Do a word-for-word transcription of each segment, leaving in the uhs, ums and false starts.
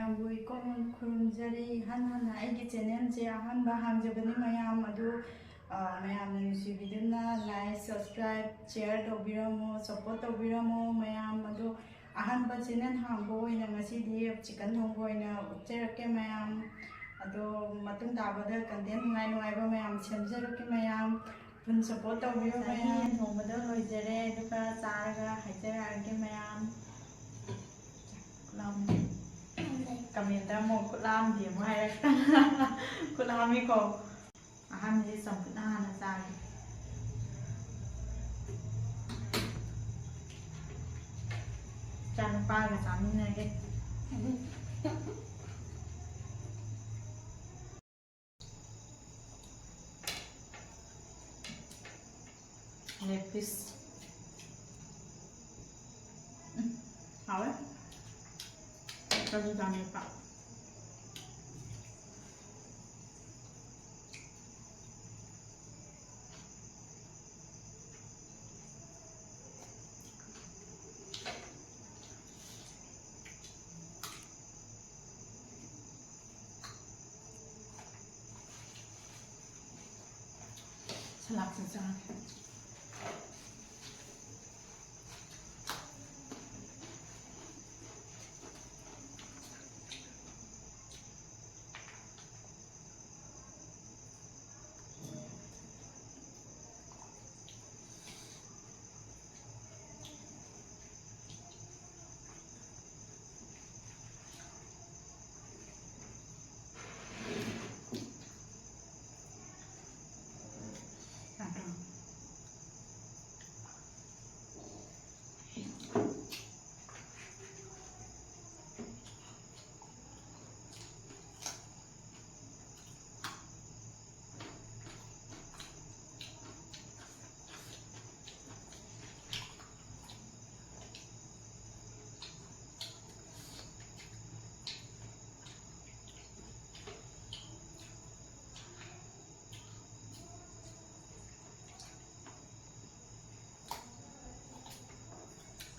ꯃꯌꯥꯝꯕꯨ ꯏꯀꯣꯟ ꯈꯨꯔꯨꯝꯖꯔꯤ꯫ ꯏꯍꯥꯟ ꯍꯥꯟꯅ ꯑꯩꯒꯤ ꯆꯦꯅꯦꯜꯁꯦ ꯑꯍꯥꯟꯕ ꯍꯥꯡꯖꯕꯅꯤ ꯃꯌꯥꯝ, ꯑꯗꯨ, ꯑ, ꯃꯌꯥꯝꯅ ꯅꯨꯡꯁꯤꯕꯤꯗꯨꯅ like, subscribe, share ꯇꯧꯕꯤꯔꯝꯃꯣ, support ꯇꯧꯕꯤꯔꯝꯃꯣ ꯃꯌꯥꯝ꯫ ꯑꯗꯣ ꯑꯍꯥꯟꯕ ꯆꯦꯅꯦꯜ ꯍꯥꯡꯕ ꯑꯣꯏꯅ ꯉꯁꯤꯗꯤ ꯆꯤꯀꯟ ꯊꯣꯡꯕ ꯑꯣꯏꯅ ꯎꯠꯆꯔꯛꯀꯦ ꯃꯌꯥꯝ꯫ ꯑꯗꯣ ꯃꯇꯨꯡ ꯇꯥꯕꯗ content ꯅꯨꯡꯉꯥꯏ ꯅꯨꯡꯉꯥꯏꯕ ꯃꯌꯥꯝ ꯁꯦꯝꯖꯔꯛꯀꯦ ꯃꯌꯥꯝ꯫ Full support ꯇꯧꯕꯤꯌꯨ ꯉꯁꯥꯏꯒꯤ ꯃꯌꯥꯝ꯫ ꯌꯦꯟ ꯊꯣꯡꯕꯗꯣ ꯂꯣꯏꯖꯔꯦ, ꯑꯗꯨꯒ ꯆꯥꯔꯒ ꯍꯥꯏꯖꯔꯛꯑꯒꯦ ꯃꯌꯥꯝ꯫ ꯈꯨꯠ ꯂꯥꯝꯃꯦ꯫ Comment ꯑꯃꯨꯛ "ꯈꯨꯠ ꯂꯥꯝꯗꯦ" ꯑꯃꯨꯛ ꯍꯥꯏꯔꯛꯇꯅ꯫ ꯈꯨꯠ ꯂꯥꯝꯃꯤꯀꯣ꯫ ꯑꯍꯥꯟꯕꯗꯤ ꯆꯝꯐꯨꯠꯅ ꯍꯥꯟꯅ ꯆꯥꯒꯦ꯫ ꯏꯆꯥꯅꯨꯄꯥꯒ ꯆꯥꯃꯤꯟꯅꯒꯦ꯫ Leg piece꯫ ꯎꯝ, ꯍꯥꯎꯋꯦ꯫ ꯆꯥꯁꯨ ꯆꯥꯅꯤꯡꯉꯛꯄ꯫ ꯁꯂꯥꯗꯁꯦ ꯆꯥꯒꯦ꯫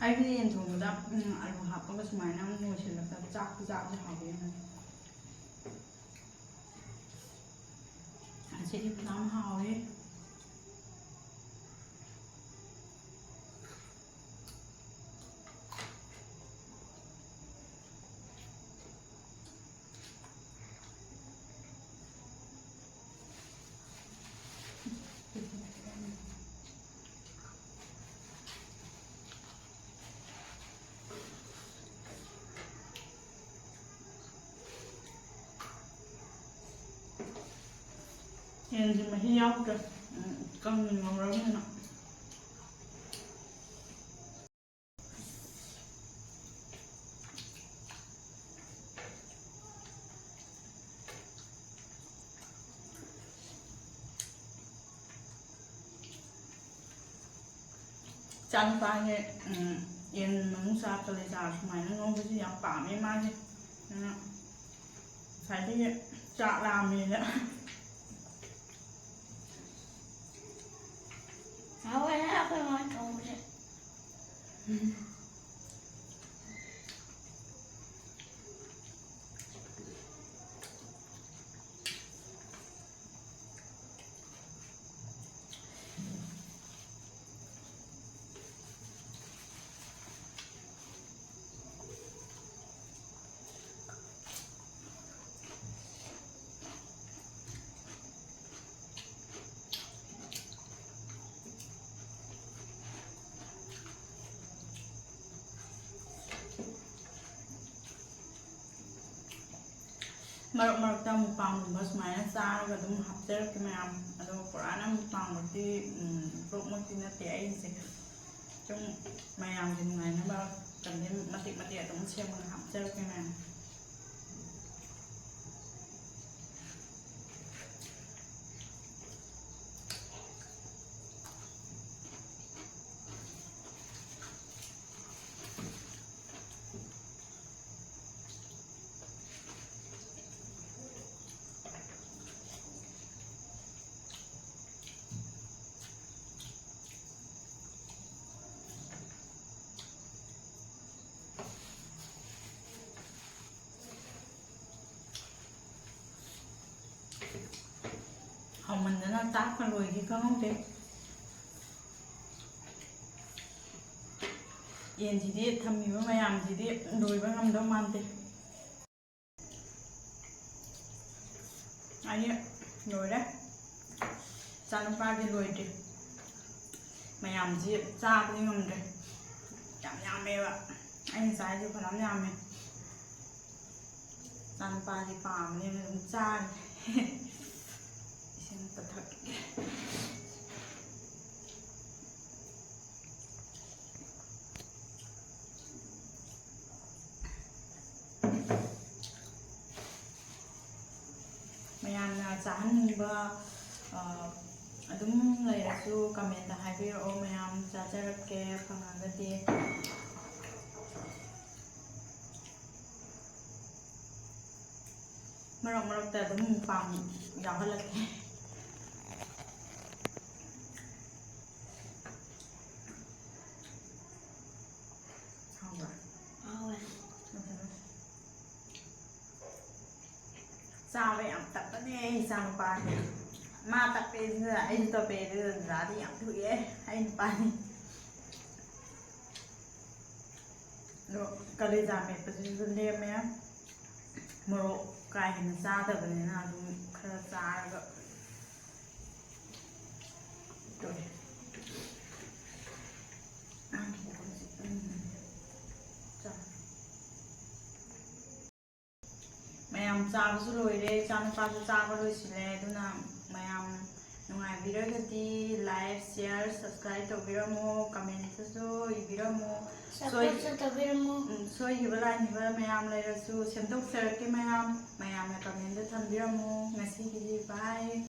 ꯑꯩꯒꯤ ꯌꯦꯟ ꯊꯣꯡꯕꯗ, ꯎꯝ, ꯑꯂꯨ ꯍꯥꯞꯄꯒ ꯁꯨꯃꯥꯏꯅ ꯑꯃꯨꯛ ꯂꯣꯏꯁꯤꯜꯂꯒ ꯆꯥꯛꯁꯨ ꯆꯥꯕꯗꯤ ꯍꯥꯎꯕ ꯌꯥꯝꯅ꯫ ꯉꯁꯤꯗꯤ ꯐꯖꯅ ꯍꯥꯎꯔꯦ꯫ ꯌꯦꯟꯁꯦ ꯃꯍꯤ ꯌꯥꯎꯗ꯭ꯔꯦ꯫ ꯎꯝ, ꯀꯪꯅ ꯉꯧꯔꯕꯅꯤꯅ꯫ ꯏꯆꯥꯅꯨꯄꯥꯁꯦ, ꯎꯝ, ꯌꯦꯟ ꯃꯅꯨꯡꯁꯥ ꯀꯂꯦꯖꯥ ꯁꯨꯃꯥꯏꯅ ꯉꯧꯕꯁꯤ ꯌꯥꯝ ꯄꯥꯝꯃꯦ ꯃꯥꯁꯦ꯫ ꯑꯗꯨꯅ ꯉꯁꯥꯏꯗꯒꯤ ꯆꯥꯛ ꯂꯥꯝꯃꯦꯅ꯫ ꯍꯥꯎꯋꯦꯍꯦ ꯑꯩꯈꯣꯏ ꯃꯥꯅ ꯊꯣꯡꯕꯁꯦ꯫ ꯃꯔꯛ ꯃꯔꯛꯇ ꯃꯨꯛꯕꯥꯡꯒꯨꯝꯕ ꯁꯨꯃꯥꯏꯅ ꯆꯥꯔꯒ ꯑꯗꯨꯝ ꯍꯥꯞꯆꯔꯛꯀꯦ ꯃꯌꯥꯝ꯫ ꯑꯗꯣ ꯄꯨꯔꯥꯅ ꯃꯨꯛꯕꯥꯡꯃꯛꯇꯤ, ꯎꯝ, vlogꯃꯛꯇꯤ ꯅꯠꯇꯦ ꯑꯩꯁꯦ꯫ ꯁꯨꯝ ꯃꯌꯥꯝꯒꯤ ꯅꯨꯡꯉꯥꯏꯅꯕ content ꯃꯇꯦꯛ ꯃꯇꯦꯛ ꯑꯗꯨꯝ ꯁꯦꯝꯃꯒ ꯍꯥꯞꯆꯔꯛꯀꯦ ꯃꯌꯥꯝ꯫ ꯆꯥꯛꯀ ꯂꯣꯏꯈꯤ ꯈꯪꯍꯧꯗꯦ꯫ ꯌꯦꯟꯁꯤꯗꯤ ꯊꯝꯃꯤꯕ ꯃꯌꯥꯝꯁꯤꯗꯤ ꯂꯣꯏꯕ ꯉꯝꯗꯧ ꯃꯥꯟꯗꯦ꯫ ꯑꯩ ꯂꯣꯏꯔꯦ꯫ ꯏꯆꯥꯅꯨꯄꯥꯗꯤ ꯂꯣꯏꯗ꯭ꯔꯤ꯫ ꯃꯌꯥꯝꯁꯤ ꯆꯥꯕꯗꯤ ꯉꯝꯗ꯭ꯔꯦ꯫ ꯌꯥꯝ ꯌꯥꯝꯃꯦꯕ꯫ ꯑꯩꯅ ꯆꯥꯏꯁꯦ ꯐꯅꯌꯥꯝ ꯌꯥꯝꯃꯦ꯫ ꯏꯆꯥꯅꯨꯄꯥꯗꯤ ꯄꯥꯝꯕꯅꯤꯅ ꯑꯗꯨꯝ ꯆꯥꯔꯦ꯫ ꯏꯁꯤꯡ ꯑꯝꯇ ꯊꯛꯈꯤꯒꯦ꯫ ꯃꯌꯥꯝꯅ ꯆꯥꯍꯟꯅꯤꯡꯕ, ꯑ, ꯑꯗꯨꯝ ꯂꯩꯔꯁꯨ comment ꯍꯥꯏꯕꯤꯔꯛꯑꯣ, ꯃꯌꯥꯝ ꯆꯥꯖꯔꯛꯀꯦ ꯐꯪꯉꯒꯗꯤ꯫ ꯃꯔꯛ ꯃꯔꯛꯇ ꯑꯗꯨꯝ ꯃꯨꯛꯕꯥꯡ ꯌꯥꯎꯍꯜꯂꯛꯀꯦ꯫ ꯍꯥꯎꯕ꯭ꯔꯥ? ꯍꯥꯎꯋꯦ꯫ ꯎꯝ꯫ ꯆꯥꯕ ꯌꯥꯝ ꯇꯞꯄꯅꯦ ꯑꯩ ꯏꯆꯥꯅꯨꯄꯥꯁꯦ꯫ ꯃꯥ ꯇꯞꯄꯦ ꯑꯗꯨꯅ ꯑꯩꯁꯨ ꯇꯞꯄꯦ ꯑꯗꯨꯅ ꯗꯗꯥꯗꯤ ꯌꯥꯝ ꯊꯨꯏꯑꯦ ꯑꯩ ꯅꯨꯄꯥꯅꯤ꯫ ꯑꯗꯣ ꯀꯂꯦꯖꯥ ꯃꯦꯠꯄꯁꯤꯁꯨ ꯂꯦꯝꯃꯦ꯫ ꯃꯣꯔꯣꯛ ꯀꯥ ꯍꯦꯟꯅ ꯆꯥꯗꯕꯅꯤꯅ ꯑꯗꯨꯝ ꯈꯔ ꯆꯥꯔꯒ ꯇꯣꯛꯑꯦ꯫ ꯎꯝ꯫ ꯆꯥ꯫ ꯃꯌꯥꯝ ꯆꯥꯕꯁꯨ ꯂꯣꯏꯔꯦ, ꯏꯆꯥꯅꯨꯄꯥꯁꯨ ꯆꯥꯕ ꯂꯣꯏꯁꯤꯜꯂꯦ꯫ ꯑꯗꯨꯅ ꯃꯌꯥꯝ ꯅꯨꯡꯉꯥꯏꯕꯤꯔꯒꯗꯤ like, share, subscribe ꯇꯧꯕꯤꯔꯝꯃꯣ, comment ꯇꯁꯨ ꯏꯕꯤꯔꯝꯃꯣ꯫ Support ꯁꯣꯏ-, ꯁꯨ ꯇꯧꯕꯤꯔꯝꯃꯣ꯫ ꯎꯝ, ꯁꯣꯏꯈꯤꯕ ꯂꯥꯟꯈꯤꯕ ꯃꯌꯥꯝ ꯂꯩꯔꯁꯨ ꯁꯦꯝꯗꯣꯛꯆꯔꯛꯀꯦ ꯃꯌꯥꯝ꯫ ꯃꯌꯥꯝꯅ comment ꯊꯝꯕꯤꯔꯝꯃꯣ꯫ ꯉꯁꯤꯒꯤꯗꯤ bye꯫